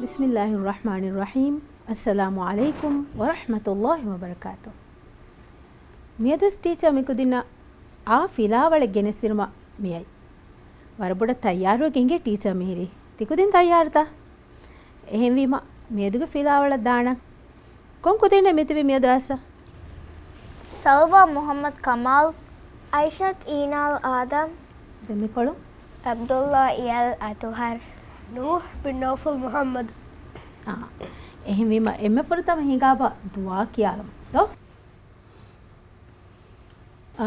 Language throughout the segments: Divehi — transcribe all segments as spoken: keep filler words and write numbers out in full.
بسم الله الرحمن الرحيم. السلام عليكم ورحمة الله وبركاته. މިއަދުވެސް ޓީޗަރ މިކުދިންނަށް އާ ފިލާވަޅެއް ގެނެސްދިނުމަށް މިއައީ. ވަރަށް ބޮޑަށް ތައްޔާރުވެގެން އިނގޭ ޓީޗަރ މިހިރީ. ތިކުދިން ތައްޔާރުތަ؟ އެހެންވީމަ މިއަދުގެ ފިލާވަޅަށް ދާނަން. ކޮން ކުދިންނެއް މިތިބީ މިއަދު އައިސް؟ ސަލްވާ މުޙައްމަދު ކަމާލް. އައިޝަތު އީނާލް އާދަމް. ދެމިކޮޅު. ޢަބްދުﷲ އިޔަލް އަޠުހަރު. ނޫޙް ބިން ނައުފަލް މުޙައްމަދު. އާ، އެހެންވީމަ އެންމެ ފުރަތަމަ ހިނގާބަ ދުޢާ ކިޔާލަމާ ދޯ.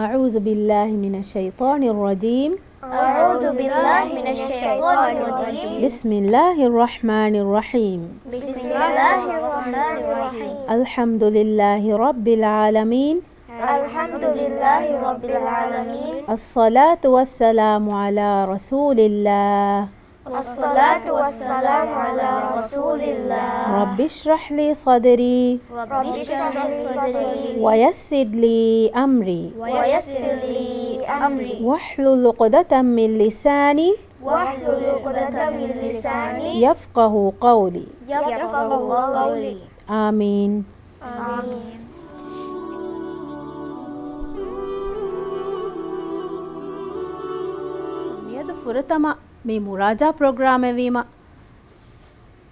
أعوذ بالله من الشيطان الرجيم. أعوذ بالله من الشيطان الرجيم. بسم الله الرحمن الرحيم. بسم الله الرحمن الرحيم. الحمد لله رب العالمين. الحمد لله رب العالمين. الصلاة والسلام على رسول الله. الصلاة والسلام على رسول الله. رب اشرح لي صدري. رب اشرح لي صدري. ويسر لي أمري. ويسر لي أمري. واحلل عقدة من لساني. واحلل عقدة من لساني. يفقه قولي. يفقه قولي. آمين. އާމީން. މިއަދު ފުރަތަމަ މި މުރާޖާ ޕްރޮގްރާމެއް ވީމަ،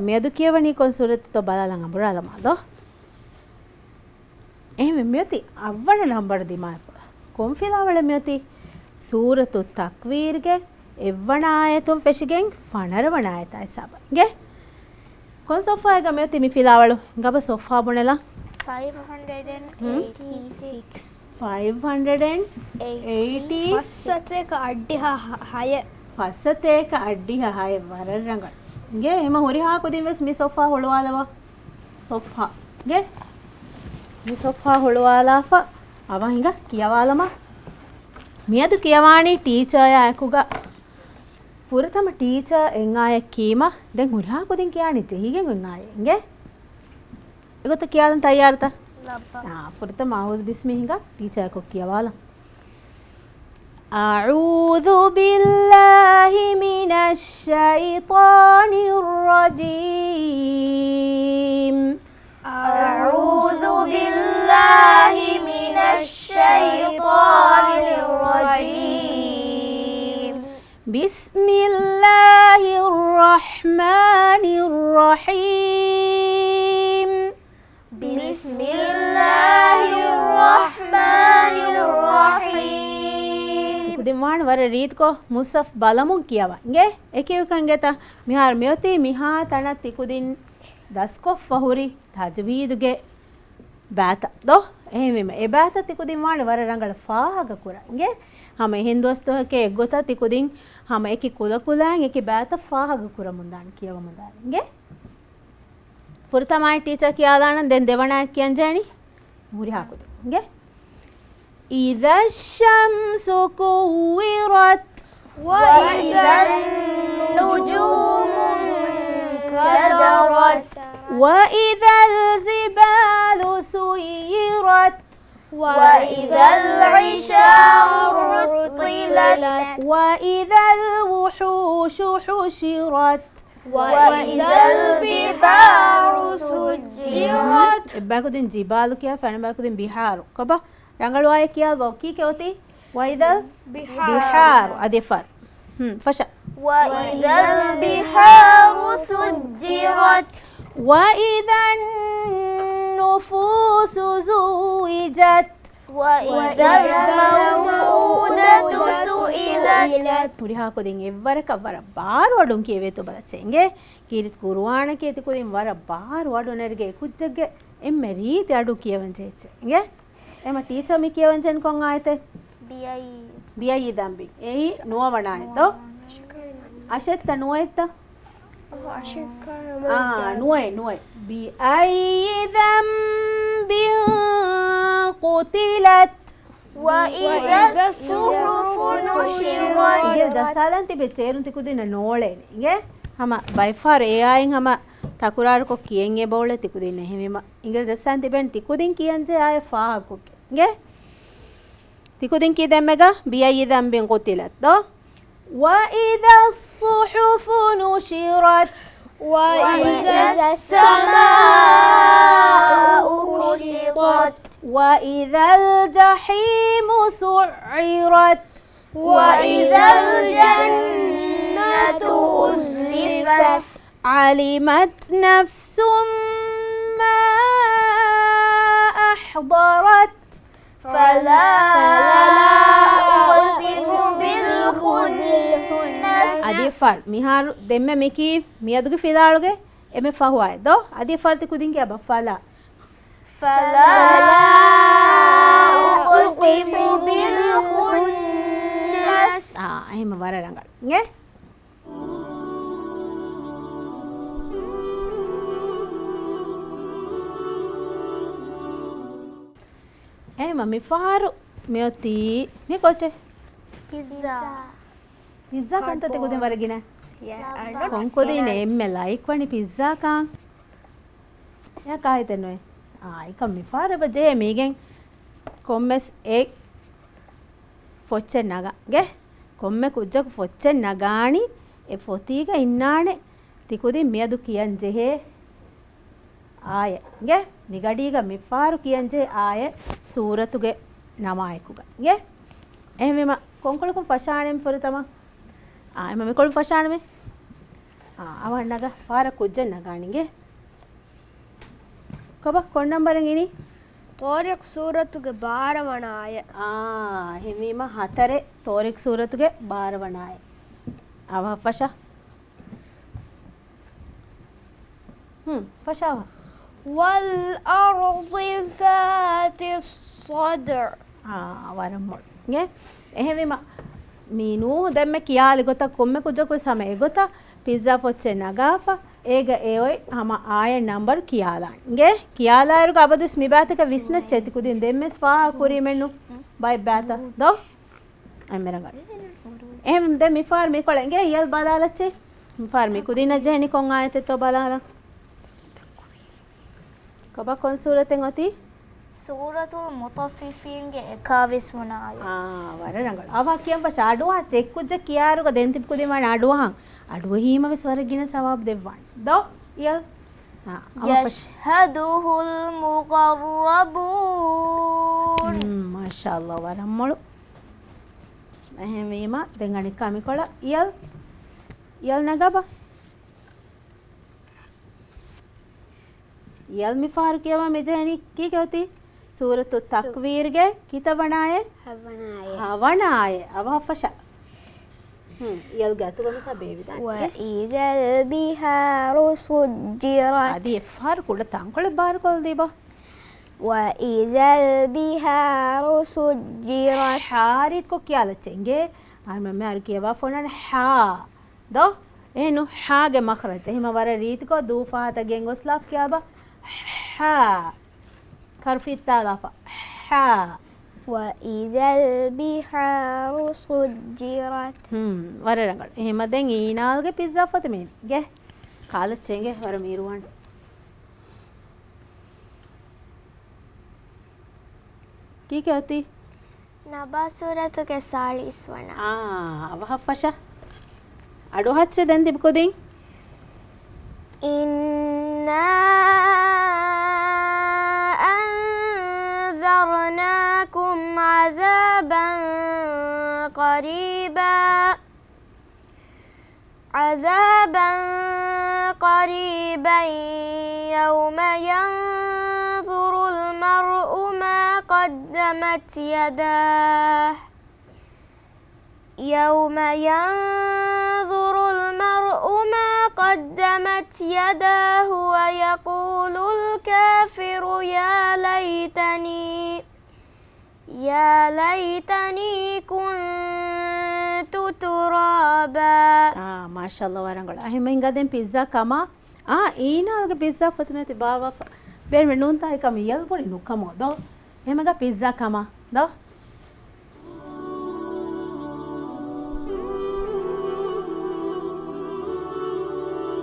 މިއަދު ކިޔަވަނީ ކޮން ސޫރަތެއްތޯ ބަލާލަން އަނބުރާލަމާ ދޯ. އެހެންވެ މިއޮތީ އަށްވަނަ ނަންބަރު ދިމާވެފަ. ކޮން ފިލާވަޅެއް މިއޮތީ؟ ސޫރަތު ތަކްވީރުގެ އެއްވަނަ އާޔަތުން ފެށިގެން ފަނަރަ ވަނަ އާޔަތާ ހިސާބަށް. އިނގޭ؟ ކޮން ސޮފްހާއެއްގަ މިއޮތީ މި ފިލާވަޅު؟ އިނގޭބަ ސޮފްހާ ބުނެލަން. ފައިވް ހަންޑްރެޑް އެންޑް އެއިޓީ ސިކްސް. ފައިވް ހަންޑްރެޑް އެންޑް އެއިޓީ. ފައްސަތޭކަ އަށްޑިހަ ހަ-، ހައެއް. ފައްސަތޭކަ އަށްޑިހަ ހައެއް، ވަރަށް ރަނގަޅު. އިނގޭ، ހަމަ ހުރިހާ ކުދިން ވެސް މި ސޮފްހާ ހުޅުވާލަވާ. ސޮފްހާ. އިނގޭ؟ މި ސޮފްހާ ހުޅުވާލާފަ އަވަހަށް ހިނގާ ކިޔަވާލަމާ. މިއަދު ކިޔަވާނީ ޓީޗަރ އާއެކުގަ ފުރަތަމަ ޓީޗަރ އެއް އާޔަތް ކީމަ، ދެން ހުރިހާ ކުދިން ކިޔާނީ ޖެހިގެން އޮތް އާޔަތް. އިނގޭ؟ އެގޮތަށް ކިޔާލަން ތައްޔާރުތަ؟ ލައްބަ. އާ، ފުރަތަމަ އައޫޛު ބިސްމި ހިނގާ ޓީޗަރ އެކޮށް ކިޔަވާލަން. أعوذ بالله من الشيطان الرجيم. أعوذ بالله من الشيطان الرجيم. بسم الله الرحمن الرحيم. بسم الله الرحمن الرحيم. ތިކުދިން ވާނެ ވަރަށް ރީތިކޮށް މުޞްޙަފް ބަލަމުން ކިޔަވަން. އިނގޭ؟ އެކި އެކަން ގެތަ؟ މިހާރު މިއޮތީ މިހާ ތަނަށް ތިކުދިން ދަސްކޮށްފަ ހުރި ތަޖްވީދުގެ ބައިތައް ދޯ؟ އެހެންވީމަ އެ ބައިތައް ތިކުދިން ވާނެ ވަރަށް ރަނގަޅަށް ފާހަގަ ކުރަން. އިނގޭ؟ ހަމަ އެހެން ދުވަސް ދުވަހެކޭ އެއްގޮތަށް ތިކުދިން ހަމަ އެކި ކުލަކުލައިން އެކި ބައިތައް ފާހަގަ ކުރަމުންދާނެ، ކިޔަވަމުންދާނެ. އިނގޭ؟ ފުރަތަމައި ޓީޗަރ ކިޔާލާނަން، ދެން ދެވަނައަށް ކިޔަންޖެހެނީ ހުރިހާ ކުދިން. އިނގޭ؟ إذا الشمس كورت. وإذا النجوم انكدرت. وإذا الجبال سيرت. وإذا العشار عطلت. وإذا الوحوش حشرت. وإذا البحار سجرت. އެއްބަޔަކުދިން ޖިބާލު ކިޔާ، ފަނަބަޔަކުދިން ބިހާރު. ކޮބާ؟ ރަނގަޅު އާޔަތް ކިޔާލަ ކީކޭ އޮތީ؟ وإذا البحار. އަދި ފަރު. ހުން، ފަށަ. وإذا البحار سجرت. وإذا النفوس زوجت. وإذا الموءودة سئلت. ހުރިހާ ކުދިން އެއްވަރަކަށް ވަރަށް ބާރު އަޑުން ކިޔެވޭތޯ ބަލައްޗޭ. އިނގޭ؟ ކީރިތި ޤުރުއާނަކީ ތިކުދިން ވަރަށް ބާރު އަޑު ނެރިގެ ކުއްޖެއްގެ އެންމެ ރީތި އަޑު ކިޔަވަން ޖެހިއްޖެ. އިނގޭ؟ އެމަ ޓީޗަރ މި ކިޔަވަން ޖެހެނީ ކޮން އާޔަތެއް؟ ބިއައި. ބިއައި ޛަންބިން. އެއީ ނުވަވަނަ އާޔަތްތޯ؟ އަށެއްތަ ނުވައެއްތަ؟ އާ، ނުވައެއް، ނުވައެއް. بأي ذنب قتلت. وإذا الصحف نشرت. އިނގޭ ދަސްސާލަން ތިބެ ޗޭރުން ތިކުދިންނަށް ނޯޅޭނެ. އިނގޭ؟ ހަމަ ބައެއްފަހަރު އެ އާޔަތް ހަމަ ތަކުރާރުކޮށް ކިޔަން އެބައުޅޭ ތިކުދިންނަށް. އެހެންވީމަ އިނގޭ ދަސްސާލަން ތިބެން ތިކުދިން ކިޔަންޖެހޭ އާޔަތް ފާހަގަކޮށް. އިނގޭ؟ ތިކުދިން ކީ ދެންމެގަ بأي ذنب قتلت ދޯ؟ وإذا الصحف نشرت. وإذا السماء كشطت. وإذا الجحيم سعرت. وإذا الجنة أزلفت. علمت نفس ما أحضرت. فلا أقسم بالخنس. އަދި އެއްފަހަރު މިހާރު ދެންމެ މިކީ މިއަދުގެ ފިލާވަޅުގެ އެންމެ ފަހު އާޔަތް ދޯ؟ އަދި އެއްފަހަރު ތި ކުދިން ކިޔާބަ. فلا. فلا أقسم بالخنس. އާ، އެހެން ވަރަށް ރަނގަޅު. އިނގޭ؟ އެހެންވީމަ މިފަހަރު މިއޮތީ މި ކޯޗެއް؟ ޕިއްޒާ. ޕިއްޒާ ކަންތައް ތި ކުދިން ވަރަށް ގިނަ. ކޮން ކުދީން އެންމެ ލައިކް ވަނީ ޕިއްޒާ ކާން؟ އެ ކާހިތެއް ނުވޭ. އާ، އެކަން މިފަހަރު އެބަ ޖެހޭ މީގެން ކޮންމެސް އެއް ފޮއްޗެއް ނަގާ. އިނގޭ؟ ކޮންމެ ކުއްޖަކު ފޮއްޗެއް ނަގާނީ އެ ފޮތީގަ އިންނާނެ. ތި ކުދިން މިއަދު ކިޔަން ޖެހޭ އާޔަތް. އިނގޭ؟ މިގަޑީގަ މިފަހަރު ކިޔަން ޖެހޭ އާޔަތް ސޫރަތުގެ ނަމާއެކުގަ. އިނގޭ؟ އެހެންވީމަ ކޮންކޮޅަކުން ފަށާނެ ފުރަތަމަ؟ އާ، އެމަ މިކޮޅު ފަށާނަމޭ. އާ، އަވަހަށް ނަގާ. ފަހަރަށް ކުއްޖެއް ނަގާނެ. އިނގޭ؟ ކޮބާ ކޮން ނަމްބަރެއް އިނީ؟ ޠާރިޤް ސޫރަތުގެ ބާރަ ވަނަ އާޔަތް. އާ، އެހެންވީމަ ހަތަރެއް ޠާރިޤް ސޫރަތުގެ ބާރަ ވަނަ އާޔަތް. އަވަހަށް ފަށާ. ހުން، ފަށާވާ. وَالْأَرْضِ ذَاتِ الصَّدْعِ. އާ، ވަރަށް މޮޅު. އިނގޭ؟ އެހެންވީމަ، މީ ނޫހު ދެންމެ ކިޔާލި ގޮތަށް ކޮންމެ ކުއްޖަކުވެސް ހަމަ އެގޮތަށް ޕިއްޒާ ފޮއްޗެއް ނަގާފަ، އޭގަ އެ އޮތް ހަމަ އާޔަތް ނަމްބަރު ކިޔާލާން. އިނގޭ؟ ކިޔާލާއިރުގަ އަބަދުވެސް މި ބައިތަކަށް ވިސްނައްޗޭ ތި ކުދިން ދެންވެސް ފާހަގަ ކުރީމެއްނު ބައެއް ބައިތައް. ދޯ؟ އެހެންވީމަ ދެން މިފަހަރު މިކޮޅަށް އިނގޭ އިޔަލް ބަލާލައްޗޭ. މިފަހަރު މި ކުދިންނަށް ޖެހެނީ ކޮން އާޔަތެއްތޯ ބަލާލަން. ކޮބާ ކޮން ސޫރަތެއް އޮތީ؟ ސޫރަތުލް މުޠައްފިފީންގެ އެކާވީސް ވަނަ އާޔަތް. އާ، ވަރަށް ރަނގަޅު. އަވަހަށް ކިޔަން ފަށާ. އަޑުއަހަށް އެއްކުއްޖެއް ކިޔާއިރުގަ ދެން ތި ކުދިން ވާނެ އަޑުއަހަން. އަޑުއެހީމަ ވެސް ވަރަށް ގިނަ ސަވާބު ދެއްވާނެ. ދޯ؟ އިޔަލް. އާ، އަވަހަށް ފަށާ. يَشْهَدُهُ الْمُقَرَّبُونَ. ހުން، މާޝާﷲ، ވަރަށް މޮޅު. އެހެންވީމަ، ދެން އަނެއްކާ މިކޮޅަށް އިޔަލް، އިޔަލް ނަގާބަ. އިޔަލް މިފަހަރު ކިޔަވާ މިޖެހެނީ ކީކޭ އޮތީ؟ ސޫރަތު ތަކްވީރުގެ ކިތައް ވަނަ އާޔަތް؟ ހަވަނަ އާޔަތް. ހަވަނަ އާޔަތް. އަވަހަށް ފަށާ. ހުން، އިޔަލްގެ އަތުގަ މިތާ ބޭވިދާނެ. وَإِذَا الْبِحَارُ سُجِّرَتْ. އަދި އެއްފަހަރު ކުޑަ ތަންކޮޅެއް ބާރުކޮށްލަދީބަ. وَإِذَا الْبِحَارُ سُجِّرَتْ. ހާރީތްކޮށް ކިޔާލައްޗޭ އިނގޭ. އަހަރުމެން މިހާރު ކިޔަވާފަ އޮންނާނެ ހާ. ދޯ؟ އެހެންނު ހާގެ މަޚްރަޖް. އެހެމަ ވަރަށް ރީތިކޮށް ދޫ ފަހަތަށް ގެންގޮސްލާފަ ކިޔާބަ. ހާ. ކަރު ފިއްތާލާފަ. ހާ. وَإِذَا الْبِحَارُ سُجِّرَتْ. ހުން، ވަރަށް ރަނގަޅު. އެހެމަ ދެން އީނާލްގެ ޕިއްޒާ ފޮތު މީގެ. ކާލައްޗޭ އިނގޭ ވަރަށް މީރުވާން. ކީކޭ އޮތީ؟ ނަބާ ސޫރަތުގެ ސާޅީސް ވަނަ. އާ، އަވަހަށް ފަށާ. އަޑުއަހައްޗޭ ދެން ތިބި ކުދިން. إِنَّا أَنذَرْنَاكُمْ عَذَابًا قَرِيبًا. عَذَابًا قَرِيبًا يَوْمَ يَنظُرُ الْمَرْءُ مَا قَدَّمَتْ يَدَاهُ يَوْمَ يَنظُرُ الْمَرْءُ مَا قَدَّمَتْ يَدَاهُ وَيَقُولُ الْكَافِرُ يَا لَيْتَنِي يَا لَيْتَنِي كُنْتُ تُرَابًا. އާ، މާޝާﷲ ވަރަށް ރަނގަޅު. އަހެމަ ހިނގާ ދެން ޕިއްޒާ ކަމާ. އާ، އީނާލްގެ ޕިއްޒާ ފޮތު މިއޮތީ ބާވާފަ. ބޭނުމެއް ނޫންތާ އެކަމަ އިޔަލް ބުނި ނުކަމޯ ދޯ. އެހެމަ ހިނގާ ޕިއްޒާ ކަމާ ދޯ.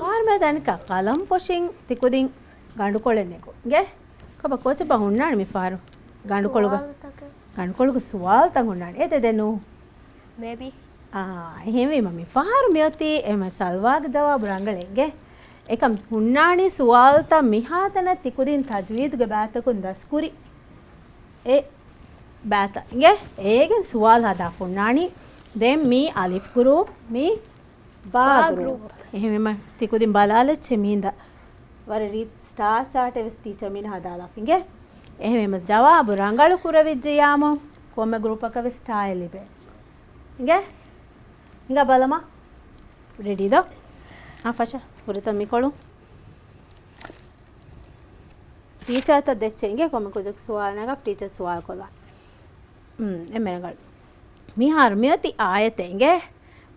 ފާރުމޭ ދަނިކަ ޤަލަމް ފޮށިން ތިކުދިން ގަނޑުކޮޅެއް ނެގު. އިނގޭ؟ ކޮބާ ކޯޗެއްބާ ހުންނާނެ މިފަހަރު؟ ގަނޑުކޮޅުގަ، ސުވާލުތަކެއް. ގަނޑުކޮޅުގަ ސުވާލުތައް ހުންނާނެ. އޭތެ ދެން ނޫ؟ މޭބީ. އާ، އެހެންވީމަ މިފަހަރު މިއޮތީ އެމަ ސަލްވާގެ ޖަވާބު ރަނގަޅޭ. އިނގޭ؟ އެކަމް ހުންނާނީ ސުވާލުތައް މިހާތަނަށް ތިކުދިން ތަޖްވީދުގެ ބައިތަކުން ދަސްކުރި އެ ބައިތައް އިނގޭ. އޭގެން ސުވާލު ހަދާފަ ހުންނާނީ. ދެން މީ އަލިފް ގްރޫޕް، މީ ބާ ބާ ގްރޫޕް. ގްރޫޕް. އެހެންވީމަ ތިކުދިން ބަލާލައްޗޭ މިހިނދަ ވަރަށް ރީތި ސްޓާ ޗާޓެއް ވެސް ޓީޗަރ މީނަ ހަދާލާފަ އިނގޭ. އެހެންވީމަ ޖަވާބު ރަނގަޅު ކުރެވިއްޖެޔާމު ކޮންމެ ގްރޫޕަކަށް ވެސް ސްޓާއެއް ލިބޭ. އިނގޭ؟ ހިނގާ ބަލަމާ. ރެޑީ ދޯ؟ އާ، ފަށަ. ފުރަތަމަ މިކޮޅު. ޓީޗަރތައް ދެއްޗެ އިނގޭ ކޮންމެ ކުއްޖަކު ސުވާލު ނަގާ، ޓީޗަރ ސުވާލު ކޮށްލާ. އުން، އެންމެ ރަނގަޅު. މިހާރު މިއޮތީ އާޔަތެއް އިނގޭ.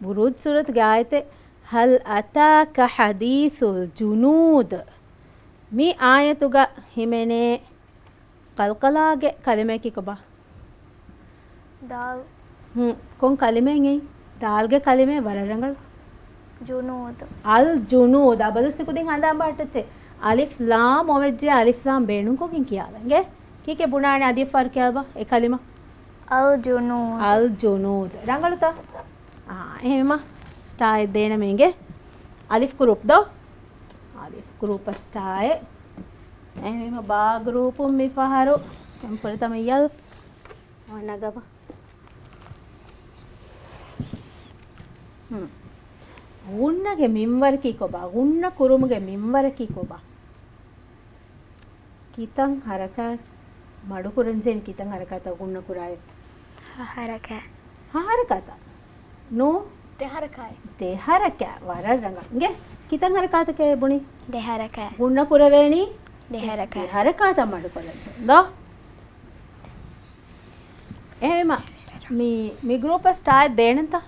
ބުރޫޖް ސޫރަތުގެ އާޔަތެއް، ހަލް އަތާކަ ޙަދީޘުލް ޖުނޫދް. މި އާޔަތުގަ ހިމެނޭ ޤަލްޤަލާގެ ކަލިމައަކީ ކޮބާ؟ ދާލް. ހުން، ކޮން ކަލިމައެއް އެއީ؟ ދާލްގެ ކަލިމައެއް ވަރަށް ރަނގަޅު. ޖުނޫދު. އަލް ޖުނޫދު. އަބަދުސް ތިކުދިން ހަނދާން ބަހައްޓައްޗޭ. އަލިފް ލާމް އޮވެއްޖެ އަލިފް ލާމް ބޭނުންކޮށްގެން ކިޔާލަން. އިނގޭ؟ ކީކޭ ބުނާނެ އަދި ފަހަރު ކިޔާބަ އެ ކަލިމަ؟ އަލް ޖުނޫދު. އަލް ޖުނޫދު. ރަނގަޅުތަ؟ އާ، އެހެންވީމަ ސްޓާއެއް ދޭނަމޭ އިނގޭ. އަލިފް ގްރޫޕް ދޯ؟ އަލިފް ގްރޫޕަށް ސްޓާއެއް. އެހެންވީމަ ބާ ގްރޫޕުން މިފަހަރު ފުރަތަމަ އިޔަލް ނަގަބަ. ހުން. ޣުންނަގެ މިންވަރަކީ ކޮބާ؟ ޣުންނަ ކުރުމުގެ މިންވަރަކީ ކޮބާ؟ ކިތަން ހަރަކާތް މަޑުކުރަންޖެހޭނީ؟ ކިތަން ހަރަކާތްތައް ޣުންނަ ކުރާއިރު؟ ހަ ހަރަކާތް. ހަ ހަރަކާތްތައް؟ ނޫ؟ ދެ ހަރަކާތް. ދެ ހަރަކާތް. ވަރަށް ރަނގަޅު. އިނގޭ، ކިތަން ހަރަކާތަކޭ ބުނީ؟ ދެ ހަރަކާތް. ޣުންނަ ކުރެވޭނީ؟ ދެ ހަރަކާތް. ދެ ހަރަކާތަށް މަޑުކޮށްލަންޖެހޭ. ދޯ؟ އެހެންވީމަ މި، މި ގްރޫޕަށް ސްޓާއެއް ދޭނެންތަ؟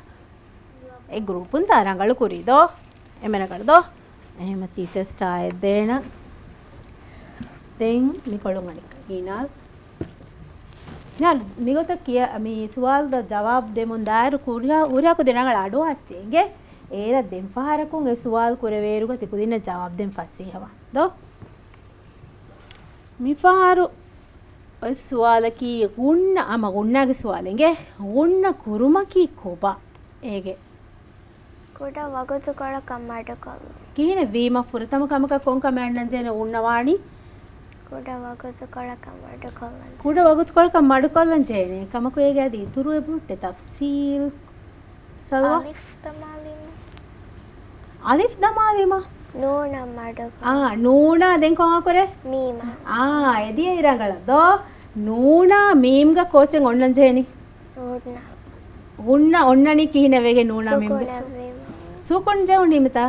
އެ ގްރޫޕުން ތާ ރަނގަޅު ކުރީ ދޯ؟ އެންމެ ރަނގަޅު ދޯ؟ އެހެންވީމަ ޓީޗަރ ސްޓާއެއް ދޭނަން. ދެން މިކޮޅުން އަނެއްކާ ހީނާލް. ހީނާލް، މިގޮތަށް ކިޔަ، މި ސުވާލުތައް ޖަވާބު ދެމުން ދާއިރު ކުރިހާ، ހުރިހާ ކުދިން ރަނގަޅަށް އަޑުއައްޗޭ އިނގޭ. އޭރަށް ދެން ފަހަރަކުން އެ ސުވާލު ކުރެވޭއިރުގަ ތިކުދިންނަށް ޖަވާބު ދޭން ފަސޭހަވާ ދޯ؟ މިފަހަރު އޮތް ސުވާލަކީ ޣުންނަ، ހަމަ ޣުންނާގެ ސުވާލެއް އިނގޭ. ޣުންނަ ކުރުމަކީ ކޮބާ؟ އޭގެ ކުޑަ ވަގުތުކޮޅަކަށް މަޑުކޮށްލުން. ކިހިނެއް ވީމަ ފުރަތަމަ ކަމަކަށް ކޮން ކަމެއް އަންނަން ޖެހޭނެ ޣުންނަ ވާނީ؟ ކުޑަ ވަގުތުކޮޅަކަށް މަޑުކޮށްލަން. ކުޑަ ވަގުތުކޮޅަކަށް މަޑުކޮށްލަން ޖެހޭނެ. ކަމަކު އޭގެ އަދި އިތުރު އެބަހުއްޓޭ ތަފްސީލް. ސަލްވާ؟ އަލިފް ދަމާލީމަ. އަލިފް ދަމާލީމަ؟ ނޫނަށް މަޑުކޮށް. އާ، ނޫނާ ދެން ކޮން ކުރޭ؟ މީމާ. އާ، އެދިޔައީ ރަނގަޅަށް ދޯ؟ ނޫނާ މީމްގަ ކޯޗެއް އޮންނަން ޖެހެނީ؟ ޣުންނަ. ޣުންނަ އޮންނަނީ ކިހިނެއް ވެގެން ނޫނާ މީމްގަ؟ ސުކޫނަށް ވީމަ. ސުކޫން ޖެހުނީ މިތާ؟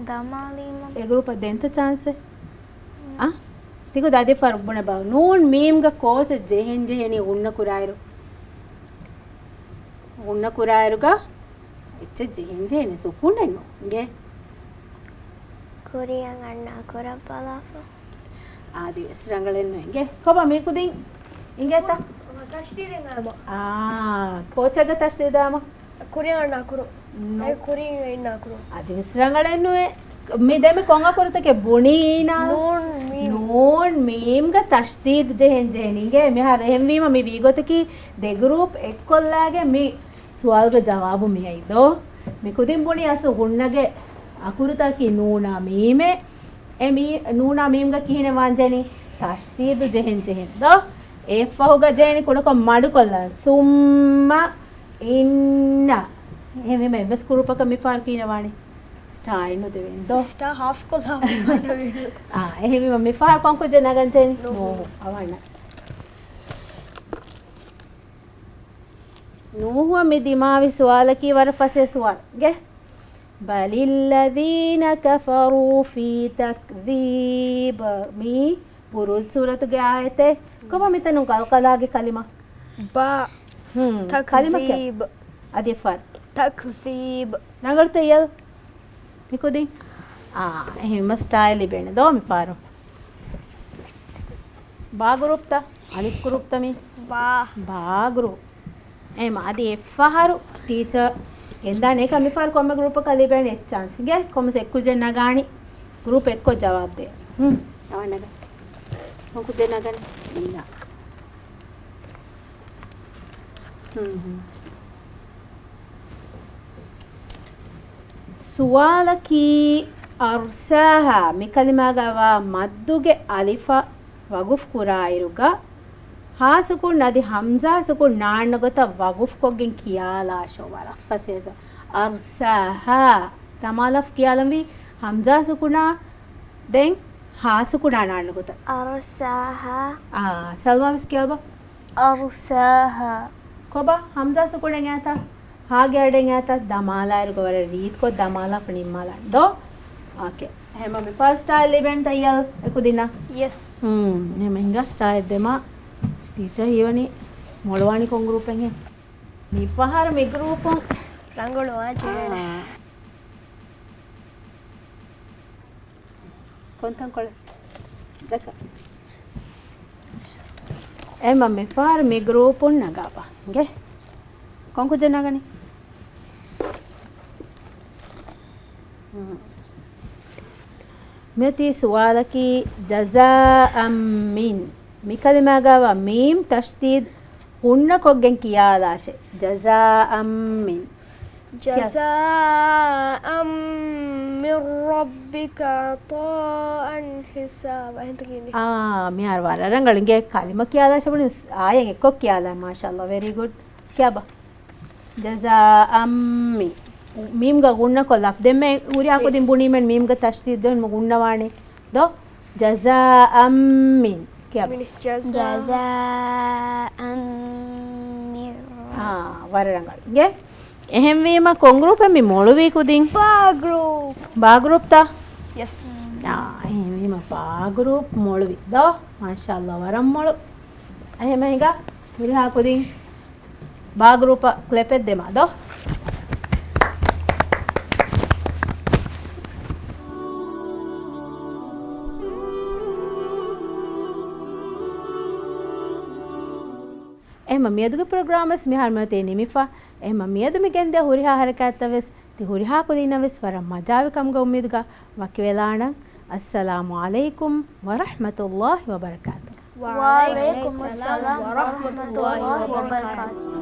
ދަމާލީމަ. އެ ގްރޫޕަށް ދެންތަ ޗާންސެއް؟ އާ؟ ތިކުދިން އަދި ފަހަރު ބުނެބަ. ނޫން މީމްގަ ކޯޗެއް ޖެހެން ޖެހެނީ ޣުންނަ ކުރާއިރު. ޣުންނަ ކުރާއިރުގަ އެއްޗެއް ޖެހެން ޖެހެނީ ސުކޫނެއް ނޫން. އިނގޭ. ކުރިއަށް އަންނާ ކުރަށް ބަލާފަ. އާދި ވެސް ރަނގަޅެއް ނު އިނގޭ. ކޮބާ މީ ކުދިން އިނގޭތަ؟ ތަޝްދީދެއް އައިމަ. އާ، ކޯޗެއްގަ ތަޝްދީދު އައިމަ. ކުރިއަށް އަންނާ ކުރު. ނު. އެ ކުރިއަށް އަންނާ ކުރު. އަދި ވެސް ރަނގަޅެއް ނުވޭ. މި ދެމެ ކޮން އަކުރުތަކެއް ބުނީ އީނާ؟ ނޫން މީމް. ނޫން މީމްގަ ތަޝްދީދު ޖެހެން ޖެހެނީ އިނގޭ. މިހާރު އެހެންވީމަ މި ވީގޮތަކީ ދެ ގްރޫޕް އެއްކޮށްލާގެން މި ސުވާލުގެ ޖަވާބު މިއައީ ދޯ؟ މި ކުދިން ބުނީ އަސްލު ޣުންނަގެ އަކުރުތަކީ ނޫނާ މީމޭ. އެ މީ، ނޫނާ މީމްގަ ކިހިނެއް ވާންޖެހެނީ؟ ތަޝްދީދު ޖެހެން ޖެހެން ދޯ؟ އެއަށްފަހުގަ ޖެހެނީ ކުޑަކޮށް މަޑުކޮށްލަން. ސުއްމަ އިންނަ. އެހެންވީމަ އެއްވެސް ގްރޫޕަކަށް މިފަހަރު ކިހިނެއް ވާނީ؟ ސްޓާއެއް ނުދެވޭނެ ދޯ؟ ސްޓާ ހާފް ކޮށްލާފަ ވަންނަ ވީޑިއޯ. އާ، އެހެންވީމަ މިފަހަރު ކޮން ކުއްޖެއް ނަގަން ޖެހެނީ؟ ނޫހު. ނޫހު. އަވަންނަ. ނޫހުއަށް މި ދިމާވި ސުވާލަކީ ވަރަށް ފަސޭހަ ސުވާލެއް. ގެ؟ بل الذين كفروا في تكذيب. މީ ބުރޫޖް ސޫރަތުގެ އާޔަތެއް. ކޮބާ މިތަނުން ޤަލްޤަލާގެ ކަލިމަ؟ ބާ. ހުން، ތަކްޒީބް. ކަލިމަ ކި-، އަދި ފަރް. ތަކްޒީބް. ރަނގަޅުތަ އިޔަލް؟ މިކުދިން. އާ، އެހެންވީމަ ސްޓާއެއް ލިބޭނެ ދޯ މިފަހަރު. ބާ ގްރޫޕްތަ؟ އަލިފް ގްރޫޕްތަ މީ؟ ބާ. ބާ ގްރޫޕް. އެހެންވީމަ އަދި އެއްފަހަރު ޓީޗަރ ގެންދާނެ އެކަން މިފަހަރު ކޮންމެ ގްރޫޕަކަށް ލިބޭނެ އެއްޗާންސް. އިނގޭ ކޮންމެސް އެއްކުއްޖެއް ނަގާނީ ގްރޫޕް އެއްކޮށް ޖަވާބު ދޭން. ހުން. އަވަން ނަގަން. ކޮން ކުއްޖެއް ނަގަނީ؟ މީނާ. ހުން، ހުން. ސުވާލަކީ، އަރްސާހާ މި ކަލިމާގަ ވާ މައްދުގެ އަލިފަށް ވަގުފު ކުރާއިރުގަ، ހާ ސުކޫން އަދި ހަމްޒާ ސުކޫން ނާންނަ ގޮތަށް ވަގުފުކޮށްގެން ކިޔާލާށޯ. ވަރަށް ފަސޭހަ. އަރްސާހާ. ދަމާލަފް ކިޔާލަންވީ ހަމްޒާ ސުކޫނާ، ދެން ހާ ސުކޫނާ ނާންނަ ގޮތަށް. އަރްސާހާ. އާ، ސަލްމާ ވެސް ކިޔާބަ. އަރްސާހާ. ކޮބާ؟ ހަމްޒާ ސުކޫނެއް އައިތަ؟ ހާގެ އަޑެއް އައިތަ؟ ދަމާލާއިރުގަ ވަރަށް ރީތިކޮށް ދަމާލާފަ ނިންމާލާނެ ދޯ؟ އޯކޭ. އެހެންވީމަ މި ފަހަރު ސްޓާލް ލިބެންތަ އިޔަލް އެކުދިންނަށް؟ ޔެސް. ހުން. އެހެންވީމަ ހިނގާ ސްޓާލް ދެމާ. ޓީޗަރ ހީވަނީ މޮޅުވާނީ ކޮން ގްރޫޕެއްހޭ؟ މި ފަހަރު މި ގްރޫޕުން ރަނގަޅުވާ ޖޭނެ. އާ. ކޮންތަންކޮޅެއް؟ ދައްކަ. އެމަ މި ފަހަރު މި ގްރޫޕުން ނަގާބަ. އިނގޭ؟ ކޮން ކުއްޖެއް ނަގަނީ؟ ހުން. މިއޮތީ ސުވާލަކީ، ޖަޒާއަން މިން. މި ކަލިމާގަ ވާ މީމް ތަޝްދީދު ހުންނަކޮށްގެން ކިޔާލާށޭ. ޖަޒާއަން މިން. ޖަޒާއަން މިން ރައްބިކަ ޢަޠާއަން ޙިސާބާ. އެހެންތަ ކީނީ؟ އާ، މިހާރު ވަރަށް ރަނގަޅު. އިނގޭ ކަލިމަ ކިޔާލާށޭ ބުނި އާޔަށް އެއްކޮށް ކިޔާލާ. މާޝާﷲ، ވެރީ ގުޑް. ކިޔާބަ. ޖަޒާއަން މިން. މީމްގަ ގުންނަކޮށް ލަފް. ދެންމެ ހުރިހާ ކުދިން ބުނީމެން މީމްގަ ތަޝްދީދު ދެން ގުންނަވާނެ. ދޯ؟ ޖަޒާއަން މިން. ކިޔާބަ. މިނި ޖަޒާ. ޖަޒާއަން މިން. އާ، ވަރަށް ރަނގަޅު. އިނގޭ؟ އެހެންވީމަ ކޮން ގްރޫޕެއް މި މޮޅުވީ ކުދިން؟ ބާ ގްރޫޕް. ބާ ގްރޫޕްތަ؟ ޔެސް. އާ، އެހެންވީމަ ބާ ގްރޫޕް މޮޅުވި. ދޯ؟ މާޝާﷲ، ވަރަށް މޮޅު. އެހެމަ ހިނގާ ހުރިހާ ކުދިން ބާ ގްރޫޕަށް ކްލެޕެއް ދެމާ ދޯ. އެހެމަ މިއަދުގެ ޕްރޮގްރާމް ވެސް މިހާރު މިއޮތީ ނިމިފަ. އެހެމަ މިއަދު މި ގެންދިޔަ ހުރިހާ ހަރަކާތްތައް ވެސް ތި ހުރިހާ ކުދިންނަށް ވެސް ވަރަށް މަޖާވި ކަމުގަ އުއްމީދުގަ ވަކިވެލާނަން. އައްސަލާމު ޢަލައިކުމް ވަރަޙްމަތުﷲ ވަބަރަކާތު. ވަޢަލައިކުމުއްސަލާމް ވަރަޙްމަތުﷲ ވަބަރަކާތު.